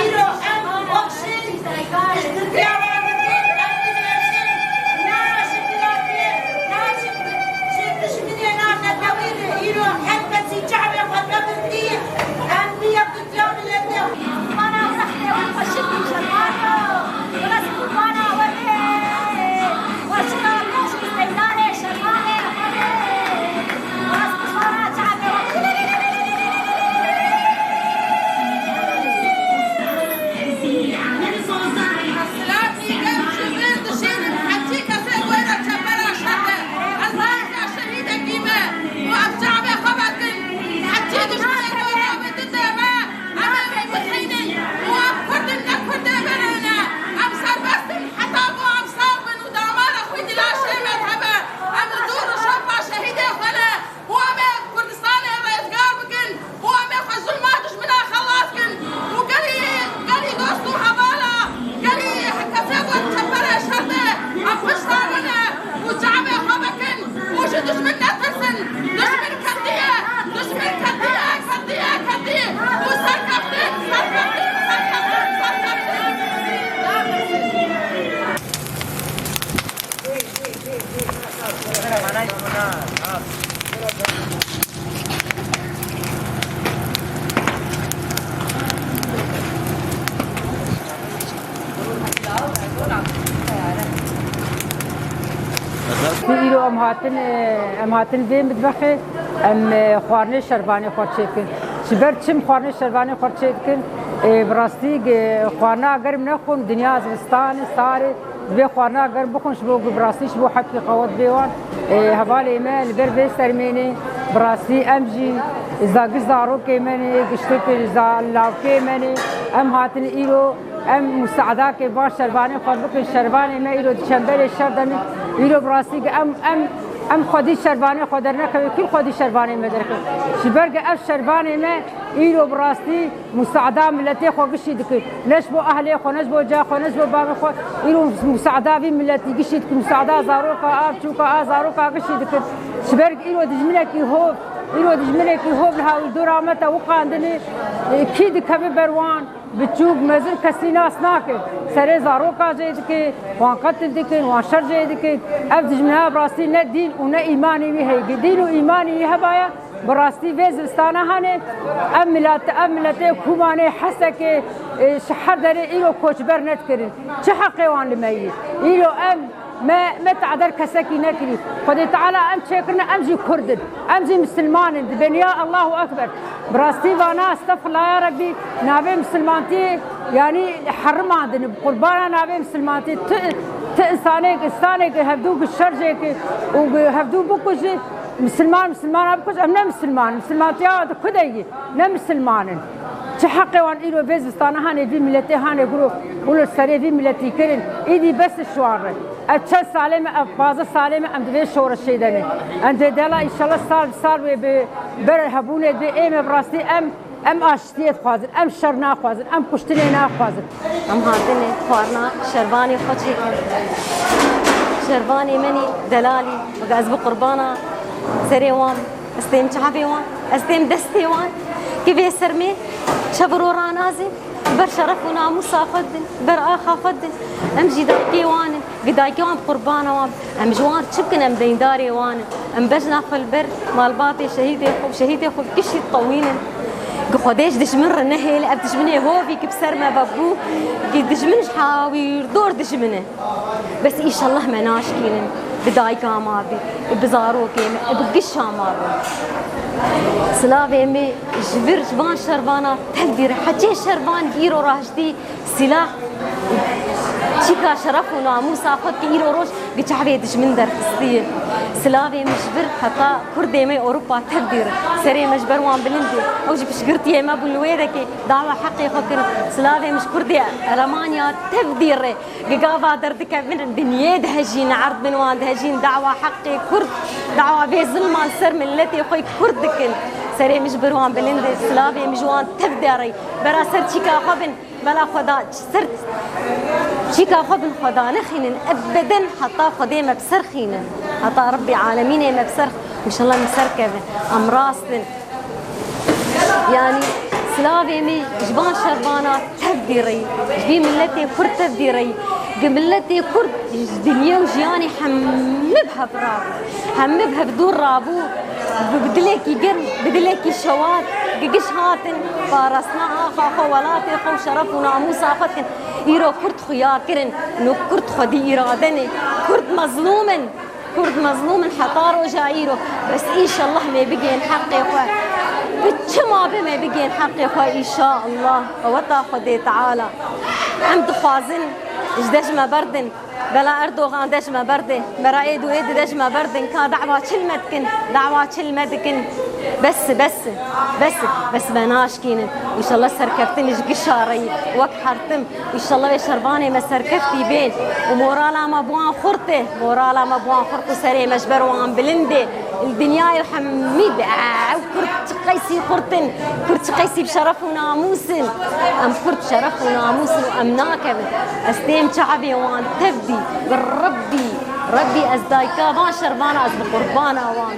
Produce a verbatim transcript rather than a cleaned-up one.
Îro em wek şêr, ji Tirkiya re dikin, em dibêjin, ne ji firatiyê, ne ji, ji dijminê, ne netewî re. Îro her kesî çavê xwe vebirtî, em bi yekîtiya miletê xwe. Bana zehmê wî xweşik bû, şermano. Bana zehmê wî xweşik bû, şermano. Em ê bi xeynê û em Kurd in, ne Kurdê berê ne. Em serbest in, heta ku em sax bin û damara xwe di laşê me hebe. Em li dûr û şopa şehîdê xwe ne. Û em ê Kurdistanê rêzgar bikin. Û em ê xwe zulma dijmina xelas kin. Û gelî, gelî dost û hevala, gelî kesê ku çeperê şer de, em pişta we ne. Û çavê xwe vekin. Û ji dijmin netirsin. Dijmin ketiye. Dijmin ketiye, ketiye, ketiye. Û serkeftin, serkeftin, serkeftin, serkeftin. Îro em hatin, em hatin vê mitbexê, em, e, xwarinê şervanê xwe çêkin. Ji ber çi em xwarinê şervanê xwe çêdikin? E, bi rastî, e, xwarina germ nexwin, dinya zivistan e, sar e. Divê xwarina germ bixwin, ji bo ku bi rastî ji bo heqî qewet bê wan. E, hevalê me li ber vê sermênê bi rastî em jî za-, giş zarokê me ne, giştik za-, lawkê me ne, em hatin îro, em musaedakê van şervanê xwe bikin. Şervanê me îro di çemberê şer de ne. Îro bi rastî em, em, em xwedî şervanê xwe dernexewê, kî xwedî şervanê me derxê? Ji ber ku ev şervanê me îro bi rastî musaada miletê xwe gişî dikin. Ne ji bo ehlê xwe, ne ji bo ca xwe, ne ji bo bavê xwe. Îro musaada vî miletî gişî dikin. Musaada zaroka, a biçûka, a zaroka gişî dikin. Ji ber îro dijminekî hov, îro dijminekî hov li hawîrdora me te wiqandinê, e, kî dikeve ber wan? Biçûk, mezin kesî nas nake. Serê zaroka jê dike, wan qetil dikin, wan şer jê dikin. Ev dijmin ha bi rastî ne dîn û ne îmanê wî heye. Dîn û îmanê wî hebaya, bi rastî vê zivistana hanê, em milet, em miletê Kûmanê, Hesekê, e, ji her derê îro koçber nedikirin. Çi heqê wan li me yî? Îro em, me, me teder kesekî nekirî. Xwedê Teala em çêkirine, em jî Kurd in. Em jî Misilman in. Dibên ya Allahu Ekber. Bi rastî vana estexfirullah ya Rebbî, navê misilmantiyê, yanî herimandin. Bi qurbana navê misilmantiyê. Tu, tu insanê, insanê hevdû gi şer jê ki û gi hevdû bikujî, Misilman, misilmana bikuj, em ne misilman in. Misilmantiya wan di ku de yî? Ne misilman in. Çi heqê wan îro vê zivistana hanê vî miletê hanê guro û li serê vî miletî kirin? Îdî bes ji wan re. Ev çend salê me, ev pazdeh salê me em di vê şoreşê de ne. Em dê dela înşallah sal bi sal wê bi ber hebûnê dibê ê me bi rastî em Em aştiyê dixwazin, em şer naxwazin, em kuştinê naxwazin. Em hatine xwarina şervanê xwe çêkin. Şervanê me nî delalî, weke ez bi qurbana serê wan, ez têm çavê wan, ez têm destê wan, ki vê sermê çev û ro ranazin, ber şeref û namûsa xwe didin, ber axa xwe didin. Em jî dayikê wan in. Gi dayikê wan bi qurbana wan, em ji wan çi bikin, em deyndarê wan in. Em bejna xwe li ber malbatê şehîdê xwe û şehîdê xwe bi giştî diqewînin. Gi Xwedê ji dijmin re nehêle, ev dijminê hovî ki bi ser me ve bû, gi dijmin ji hawîrdor dijmin e. Bes înşallah me naşkînin, bi dayika ma bî, bi zarokê me, bi gişa ma bî. Silavê me ji vir, ji van şervana tev bîre, heçê şervan îro raştî Sîlah Çîka şeref û namûsa xwe ki îro roj gi çavê dijmin derxistiye. Silavê min ji vir heta Kurdê me Ewropa tev dîr e. Serê me ji ber wan bilind e. Ew ji piştgirtiyê me bûn li wê dekê dawa heqê xwe kirin. Silavê min ji Kurdê Elemanya tev dîr e. Gi gava derdikevin dinyê dihejîn, erd bin wan dihejîn, dawa heqê Kurd, dawa vê zilma li ser miletê xwe Kurd dikin. Serê min ji ber wan bilind e. Silavê min ji wan tev dîr e. Bera ser çîka xwe bin. Bela Xweda ser çîka xwe bin Xweda nexînin, ebeden heta Xwedê me bi ser xînin. Heta Rebbî alemînê me bi ser, înşallah me ser kevin. Em rast in. Yanî silavê min ji van şervana tev dîreyî, ji vî miletê Kurd tev dîreyî. Gi miletê Kurd ji dinya û jiyanê hemî bi hev rabû. Hemî bi hevdûr rabû, bi, bi dilekî germ, bi dilekî şewat, bi giş hatin, parastina axa xwe, welatê xwe û şeref û namûsa xwe dikin. Îro Kurd xuya kirin, no Kurd xwedî îrade ne. Kurd mezlûm in, Kurd mezlûm in heta roja îro. Bes înşallah me bigên heqê xwe. Bi çima be me bigên heqê xwe înşallah. Qeweta Xwedê Teala. Em dixwazin ji dej me berdin. Bela Erdogan dej me berde, bela ê du ê di dej me berdin, ka dawa çil me dikin, dawa çil me dikin. Bes, bes, bes, bes me naşkînin. Înşallah serkeftin ji gişa reyî, wek hertim. Înşallah vê şervanê me serkeftî bên. Û morala me bi wan xurt e, morala me bi wan xurt û serê me ji ber wan bilind e. Li dinyayê hemî de, ew Kurd çi qeysî xurt in, Kurd çi qeysî bi şeref û namûs in. Em Kurd şeref û namûs in û em nakevin. Ez têm çavê wan tev dî, bi Rebbî, Rebbî ez dayika van şervana, ez bi qurbana wan.